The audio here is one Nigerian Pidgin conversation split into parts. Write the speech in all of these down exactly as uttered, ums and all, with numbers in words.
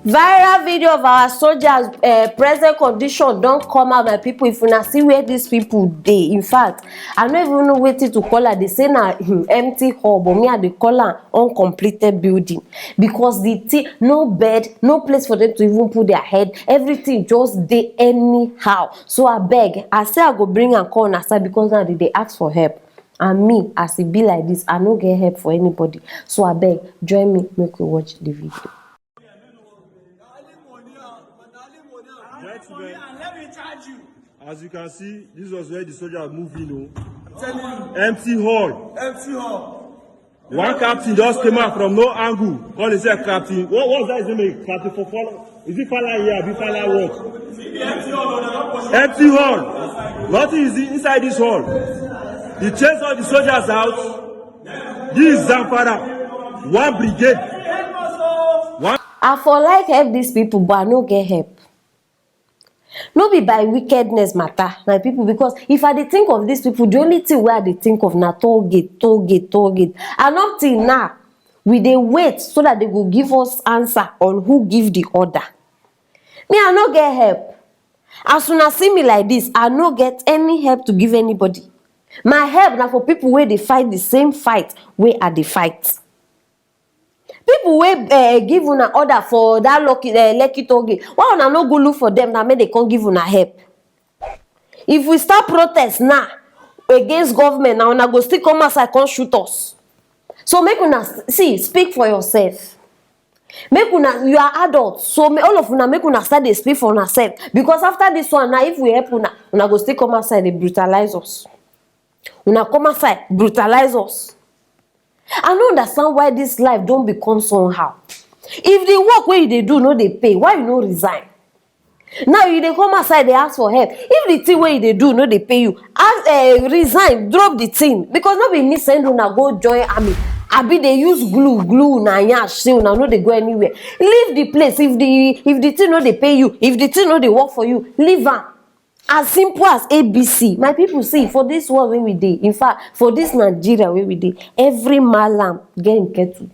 Viral video of our soldiers, uh, present condition don come out, my people. If una see where these people dey, in fact, I no even know wetin to call am. They say na, hmm, empty hall, but me, I dey call am uncompleted building, because the thing, no bed, no place for them to even put their head. Everything just dey anyhow. So abeg, I say I go bring am come una side, because now they dey ask for help. And me, as e be like this, I no get help for anybody. So abeg, join me, make we watch the video. Gentlemen, as you can see, this was where the soldiers move in. Oh. Empty hall. Empty hall. One captain just came out from no angle. Call himself captain. What was that? His name? Captain Fofolo. Is it Fala here? Abi Fala what? Empty hall. Nothing is inside this hall. He chased all the soldiers out. This is Zamfara. One brigade. One. I for like help these people, but I no get help. No be by wickedness matter, my people, because if I dey think of these people, the only thing wey I dey think of na toll gate, toll gate, toll gate. And up till now, we dey wait so that they go give us answer on who give the order. Me, I no get help. As una see me like this, I no get any help to give anybody. My help na for people wey dey fight the same fight wey I dey fight. People wey, eh, give una order for that lucky, eh, Lekki toll gate, why una no go look for them now, make they come give una help? If we start protest now against government, now una go still come outside, come shoot us. So make una s-, see, speak for yourself. Make una, you are adults, so may, all of una, make una start dey speak for una self, because after this one now, if we help una, una go still come outside dey brutalize us. Una come outside brutalize us. I no understand why this life don become somehow. If the work wey you dey do no dey pay, why you no resign? Now you dey come outside dey ask for help. If the thing wey you dey do no dey pay you, ask, eh, resign, drop the thing, because no be me send una go join army. Abi dey use glue glue una yansh say una no dey go anywhere. Leave the place. If the, if the thing no dey pay you, if the thing no dey work for you, leave am. As simple as A B C. My people, see, for this world wey we dey, in fact, for this Nigeria wey we dey, every malam get im kettle.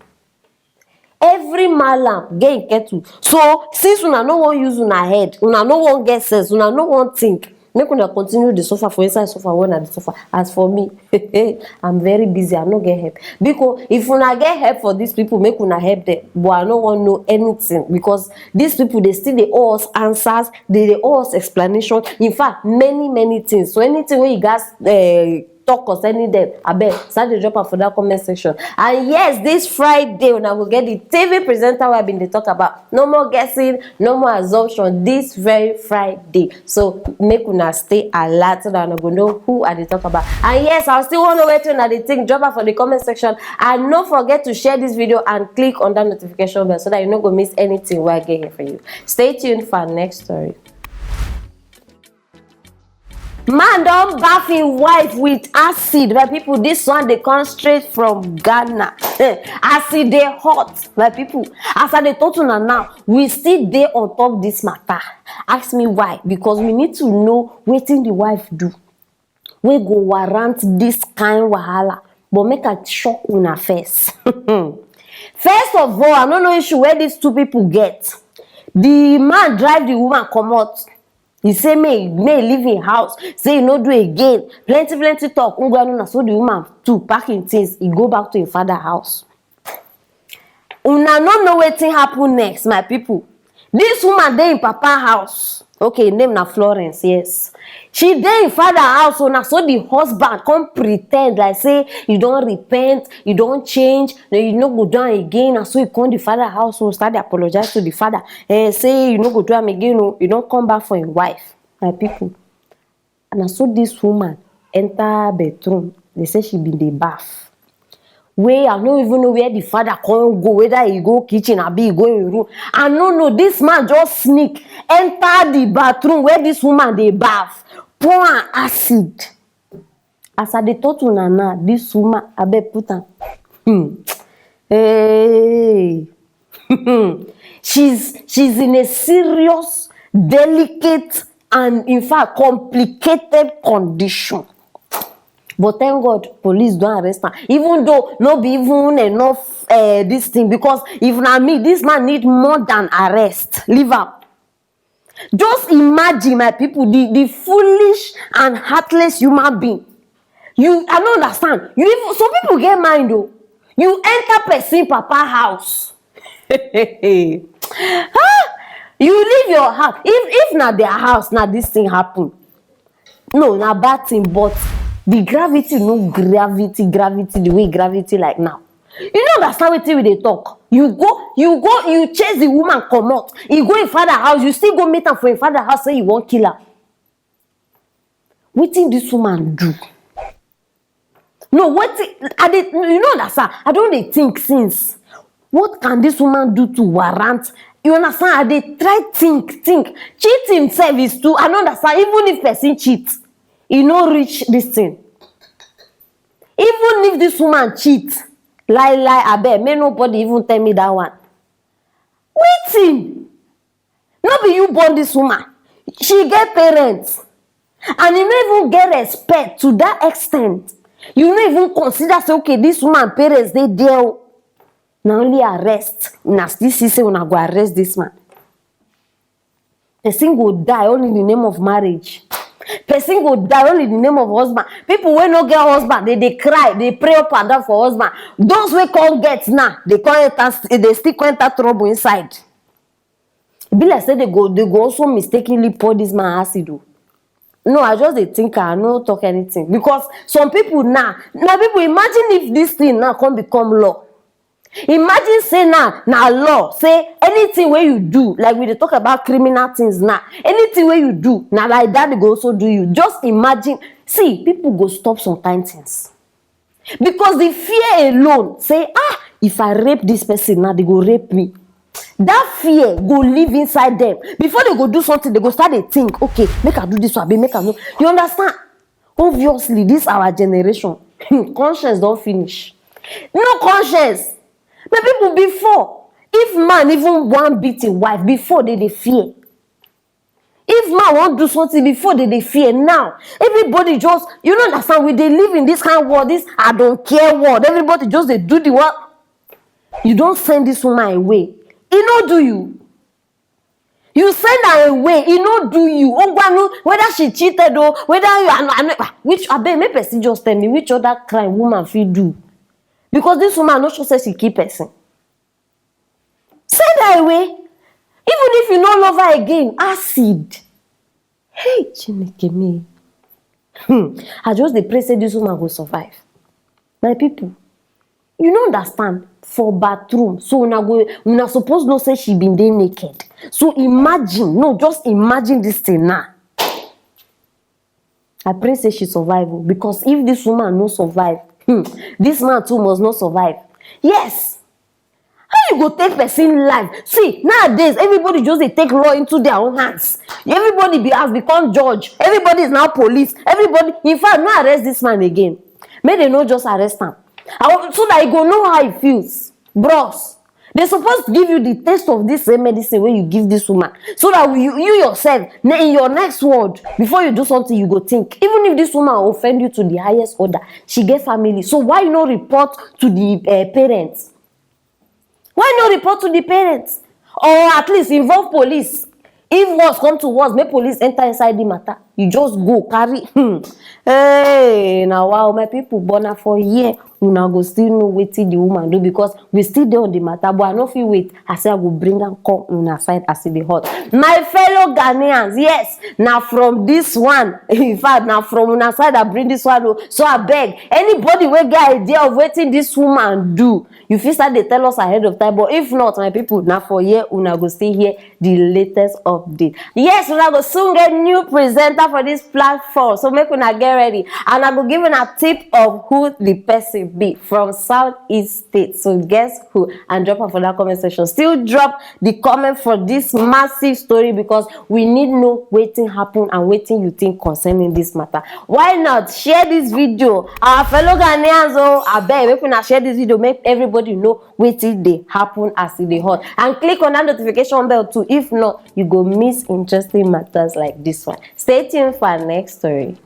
Every malam get im kettle. So since una no wan use una head, una no wan get sense, una no wan think, make una continue dey suffer for inside suffer wey una dey suffer. As for me, I'm very busy, I no get help. Because if una get help for these people, make una help them. But I no wan know anything, because these people, they still dey owe us answers, they dey owe us explanation. In fact, many, many things. So anything wey you guys, eh, talk concerning them, abeg, start dey drop am for that comment section. And yes, this Friday, una go get the T V presenter wey I been dey talk about. No more guessing, no more assumption. This very Friday. So make una stay alert so that una go know who I dey talk about. And yes, I still wan know wetin una dey think. Drop am for the comment section. And no forget to share this video and click on that notification bell so that you no go miss anything wey I get here for you. Stay tuned for our next story. Man don baff im wife with acid, my people. This one dey come straight from Ghana. As e dey hot, my people. As I dey talk to una now, we still dey on top this matter. Ask me why, because we need to know wetin the wife do wey go warrant this kind wahala. But make I shock una first. First of all, I no know issue wey these two people get. The man drive the woman comot. He say make, make he leave him house, say he no do again. Plenty, plenty talk. Ngwanu, na so the woman too pack him things, he go back to him father house. Una no know wetin happen next, my people. This woman dey in papa house. Okay, name na Florence, yes. She dey in father house, so na so the husband come pretend like say you don repent, you don change, then you no go do am again. Na so he come the father house, so start dey apologize to the father. Eh, say you no go do am again, oh, you don come back for him wife. My people, na so this woman enter bedroom. They say she been dey baff. Wey I no even know where the father come go, whether he go kitchen abi he go him room. I no know. This man just sneak enter the bathroom where this woman dey baff, pour am acid. As I dey talk to una now, this woman, abeg put am. Hmm. Hey. She's, she's in a serious, delicate, and in fact complicated condition. But thank God, police don arrest am. Even though no be even enough, uh, this thing, because if na me, this man need more than arrest. Leave am. Just imagine, my people, the the foolish and heartless human being. You, I don't understand. You even, some people get mind though. You enter person papa house. Huh? You leave your house. If if na their house, now this thing happen. No, na bad thing, but the gravity, no gravity, gravity, the way gravity like now. You no understand wetin we dey talk. You go, you go, you chase the woman comot. You go in father house, you still go meet am for in father house, say you wan kill am. Wetin this woman do? No, wetin I dey, you no understand. I don dey think since. What can this woman do to warrant? You understand? I dey try think, think. Cheating sef is too. I no understand. Even if person cheat, e no reach this thing. Even if this woman cheat, lie lie, abeg, make nobody even tell me that one. Wetin? No be you born this woman. She get parents, and you no even get respect to that extent. You no even consider say, okay, this woman parents dey there o. Na only arrest una still see say una go arrest this man. Person go die only in the name of marriage. Person go die only in the name of husband. People wey no get husband, they dey cry, they pray up and down for husband. Those wey come get now, they come enter, they still come enter trouble inside. E be like say they go, they go also mistakenly pour this man acid o. No, I just dey think, I no talk anything, because some people now, now people, imagine if this thing now come become law. Imagine say now na law say anything wey you do, like we dey talk about criminal things now, anything wey you do, na like that they go also do you. Just imagine. See, people go stop some kind things. Because the fear alone, say, ah, if I rape this person now, they go rape me. That fear go live inside them. Before they go do something, they go start dey think, okay, make I do this one, abi make I no. You understand? Obviously, this our generation, conscience don finish. No conscience. My people, before, if man even wan beat him wife, before they dey fear. If man wan do something, before they dey fear. Now, everybody just, you no understand, we dey live in this kind world, this I don't care world. Everybody just dey do the world. You don send this woman away. E no do you. You send her away, e no do you. Ogwanu, whether she cheated o, whether you, I no, I no, which, abeg, make person just tell me which other crime woman fit do. Because this woman, I no sure say she kill person. Send her away. Even if you no love her again, acid. Hey, Chineke me. Hmm. I just dey pray say this woman go survive. My people, you no understand. For bathroom, so una go, una suppose know say she been dey naked. So imagine, no, just imagine this thing now. I pray say she survive o, because if this woman no survive, hmm, this man too must not survive. Yes. How you go take person life? See, nowadays, everybody just dey take law into their own hands. Everybody be, has become judge. Everybody is now police. Everybody, in fact, no arrest this man again. Make they no just arrest am. I want, so that he go know how he feels. Bros, they suppose give you the taste of this same medicine wey you give this woman, so that you, you yourself, ne-, in your next word, before you do something, you go think. Even if this woman offend you to the highest order, she get family. So why you no report to the, eh, parents? Why no report to the parents? Or at least involve police. If worse come to worse, make police enter inside the matter. You just go carry. Hmm. Hey, na wow, my people, but na for here una go still know wetin the woman do, because we still dey on the matter, but I no fit wait. I say I go bring am come una side as e dey hot. My fellow Ghanaians, yes, na from this one. In fact, na from una side I bring this one o. So abeg, anybody wey get idea of wetin this woman do, you fit start dey tell us ahead of time. But if not, my people, na for here una go still hear the latest update. Yes, una go soon get new presenter for this platform, so make una get ready. And I go give una tip of who the person be from Southeast State. So guess who? And drop am for that comment section. Still drop the comment for this massive story, because we need know wetin happen and wetin you think concerning this matter. Why not share this video? Our fellow Ghanaians o, abeg, make una share this video, make everybody know wetin dey happen as e dey hot. And click on that notification bell too. If not, you go miss interesting matters like this one. Stay tuned for our next story.